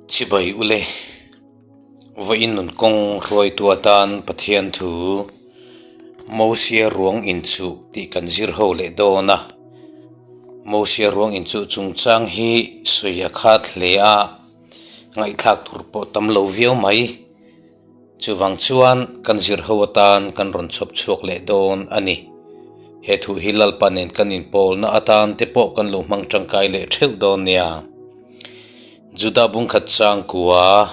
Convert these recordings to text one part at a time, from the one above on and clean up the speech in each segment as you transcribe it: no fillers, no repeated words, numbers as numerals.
Chibai ule, vawiin nun kawng hruaitu atan Pathian thu Mosia ruang inchuh tih kan zir ho leh dawn a. Mosia ruang inchuh chungchang hi sawi a khat hle a, ngaihthlak tur pawh tam lo viau mai. Chuvang chuan kan zir ho atan kan rawn chhawp chhuak leh dawn a ni. He thu hi Lalpa nen kan inpawlna atan te pawh kan lo hmang tangkai leh theuh dawn nia. Juda bungkhat changkua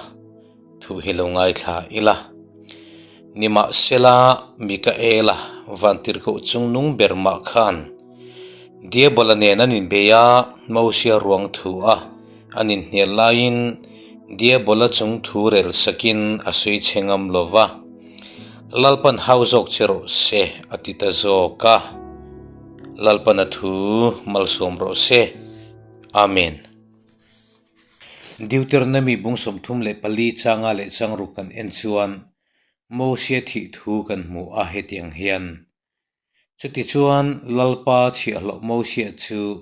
thu hi lo ngaithla ila. Nimahsela, Mikaela vantirhkoh chungnung ber mah khan Diabola nen an inbei a, Mosia ruang thu a an inhnial laiin Diabola chung thu rel sakin a sawi chhe ngam lo va, Lalpan hau zawk che rawh se a ti ta zawk a. Lalpan a thu malsawm rawh se. Amen. Deuteronomy bung 34 changa leh changruk kan en chuan Mosia thih thu kan hmu a hetiang hian. Chutichuan Lalpa chhiahhlawh Mosia chu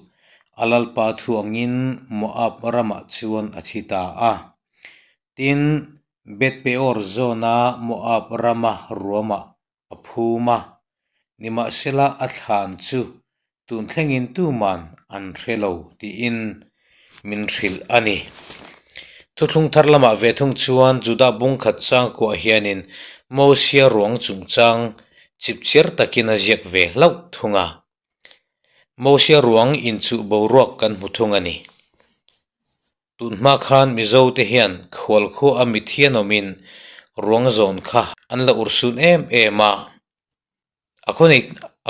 a Lalpa thu angin Moab ramah chuan a thi ta a. Tin, Beth-peor zawna Moab rama ruamah a phum a, nimahsela a thlan chu tun thlengin tuman an hre lo tiin min hrilh a ni. Thuthlung thar lamah ve thung chuan Juda bungkhat changkuah hianin Mosia ruang chungchang chipchiar takin a ziak ve hlauh thung a. Mosia ruang inchuh boruak kan hmu thung a ni. Tun hma khan Mizo te hian khualkhua a mithian awmin ruang zawn kha an la urhsun em em a. A khaw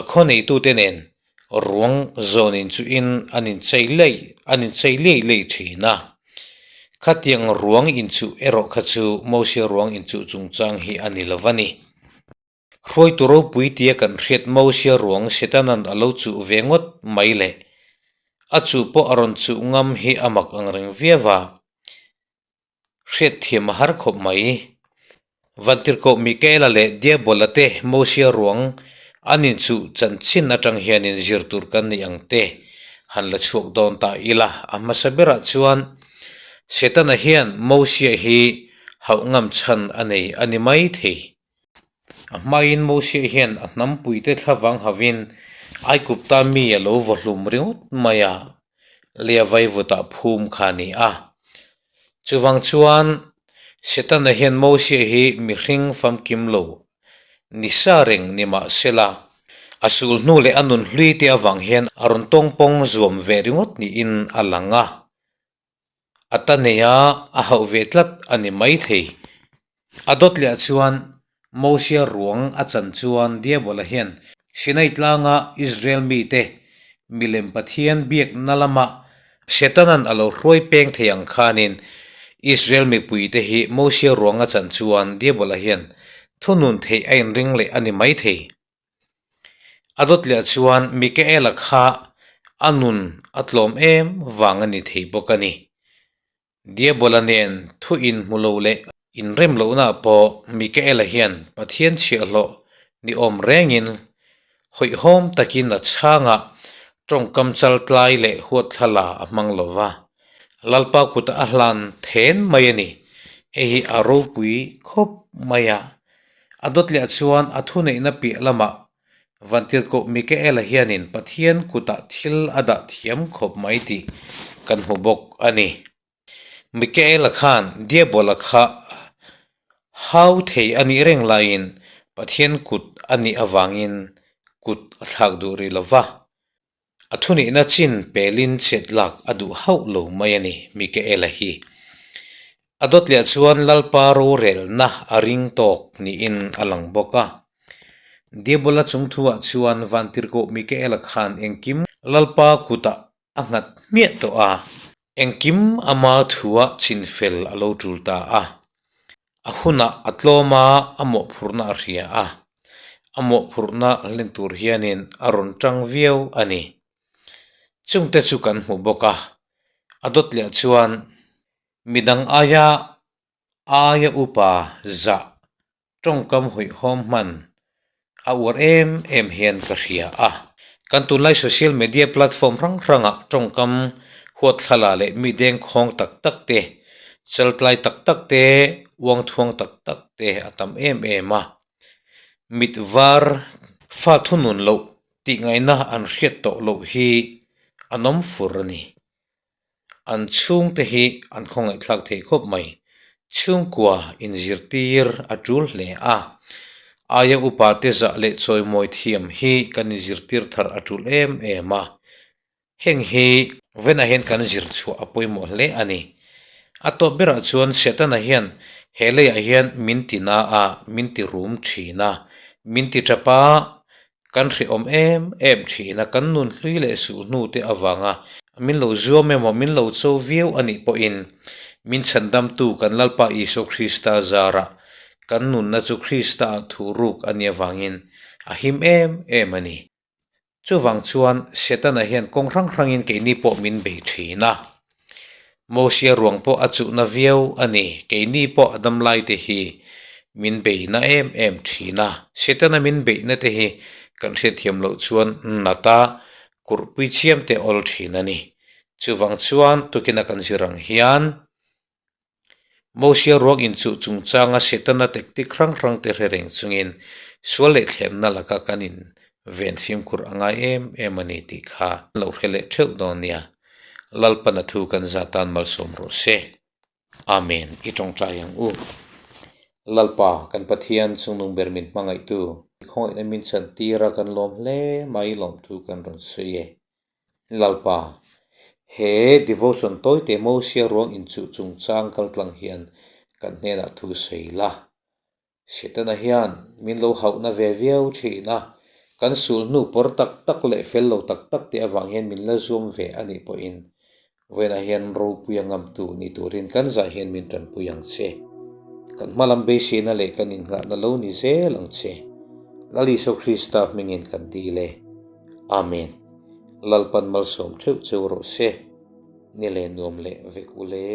a khaw neitute nen ruang zawn inchuhin an inchei lei an inchei lei lei thin a. Khatiang ruang inchuh erawh kha chu Mosia ruang inchuh chungchang hi a ni lo va ni. Hruaitu ropui tia kan hriat Mosia ruang Setanan a lo chuh ve ngawt mai le. A chuh pawh a rawn chuh ngam hi a mak angreng viau a. Hriatthiam a har khawp mai. Vantirhkoh Mikaela leh Diabola te Mosia ruang an inchuh chanchin atang hianin zir tur kan nei ang te han la chhuak dawn ta ila. A hmasa berah chuan Setana hian Mosia hi hauh ngam chhan a nei a ni mai thei. A hmain Mosia hian a hnampuite thlavang havin Aigupta mi a lo vaw hlum ringawt mai a, Lea vaivutah phum kha a ni a. Chuvang chuan Setana hian Mosia hi mihring famkim lo ni sa reng ni mah sela, a sul hnu leh a nun hlui te avang hian a rawn tawngpawng zuam ve ringawt niin a lang a. A ta nei a, a hauh ve tlat a ni maithei. A dawt leh chuan Mosia ruang a chan chuan Diabola hian Sinai tlanga Israel mite milem Pathian biakna lama Setanan a lo hruai peng thei ang khanin Israel mipuite hi Mosia ruang a chan chuan Diabola hian thunun theih a inring leh a ni maithei. A dawt leh chuan Mikaela kha a nun a tlawm em vang a ni thei bawk a ni. Diabola nen thu inhmu lo leh inrem lohna pawh Mikaela hian Pathian chhiahhlawh ni awm rengin hawihhawm takin a chhangah tawngkam chaltlai leh huatthla a hmang lo va, Lalpa kutah a hlan then mai a ni. Hei hi a ropui khawp mai a. A dawt leh chuan a thuneihna piah lamah Vantirhkoh Mikaela hianin Pathian kutah thil a dah thiam khawp mai tih kan hmu bawk a ni. Mikaela khan Diabola kha hau thei a nih reng laiin Pathian kut a nih avangin kut a thlak duh rih lo va. A thunihna chin pelin chet lak a duh hauh lo mai a ni, Mikaela hi. A dawt leh chuan Lalpa rorelna a ring tawk niin a lang bawk a. Diabola chungthuah chuan Vantirhkoh Mikaela khan engkim Lalpa kutah a nghat hmiah tawh a. Engkim ama thuah chinfel a lo tul ta a. A hunah a tlawm a, a mawhphurhna a hria a. A mawhphurhna hlen tur hianin a rawn tang viau a ni. Chungte chu kan hmu bawk a, a dawt leh chuan midang aia aia upa zah tawngkam hawihhawm hman a uar em em hian ka hria a. Kan tunlai social media platform hrang hrangah tawngkam huatthla leh mi dengkhawng tak tak te. Chaltlai tak tak te, uangthuang tak tak te a tam em em a. Mit var fa thunun loh tih ngaihna an hriat tawh loh hi an awm fur a ni. An chhungte hi an khawngaihthlak thei khawp mai. Chhungkua inzirtir a tul hle a. Aia upa te zah leh chawimawi thiam hi kan inzirtir thar a tul em em a. Heng hi Vena hian kan zir chhuah a pawimawh hle a ni. A tawp berah chuan Setana hian he leiah hian min ti na a, min ti rum thin a, min ti tap a, kan hrehawm em em thin a, kan nun hlui leh suh hnu te avanga min lo zuam emaw min lo cho viau a nih pawhin min chhandamtu kan Lalpa Isua Krista zarah kan nunna chu Krista ah thu ruk a nih avangin a him em em a ni. Chuvang chuan Setana hian kawng hrang hrangin keini pawh min bei thin a. Mosia ruang pawh a chuhna viau a ni. Keini pawh a damlaite hi min beihna em em thin a. Setana min beihna te hi kan hriatthiam loh chuan nata kurhpui chiam te awl thin a ni. Chuvang chuan tukina kan zir ang hian Mosia ruang inchuh chungchanga Setana tactic hrang hrang te hre reng chungin sual leh thlemna laka kan in ven fimkhur a ngai em em a ni tih kha lo hre leh theuh dawn nia. Lalpana thu kan za tan malsawm rawh se. Amen. I tawngtai ang u. Lalpa, kan Pathian chungnung ber min hmangaihtu, khawngaihna min chantir a kan lawm hle mai lawmthu kan rawn sawi e. Lalpa, he devotion tawite Mosia ruang inchuh chungchang kaltlang hian kan hnenah thu sawi la. Setana hian min lo hauhna ve viau thin a, kan sulhnu pawr tak tak leh fel lo tak tak te avang hian min la zuam ve a nih pawhin vawiinah hian ropui a ngamtu ni turin kan zah hian min tanpui ang che. Kan hmalam beiseina leh kan innghahna lo ni zel ang che. Lal Isua Krista hmingin kan dil e. Amen. Lalpan malsawm theuh cheu rawh se. Ni leh nuam leh vek u le.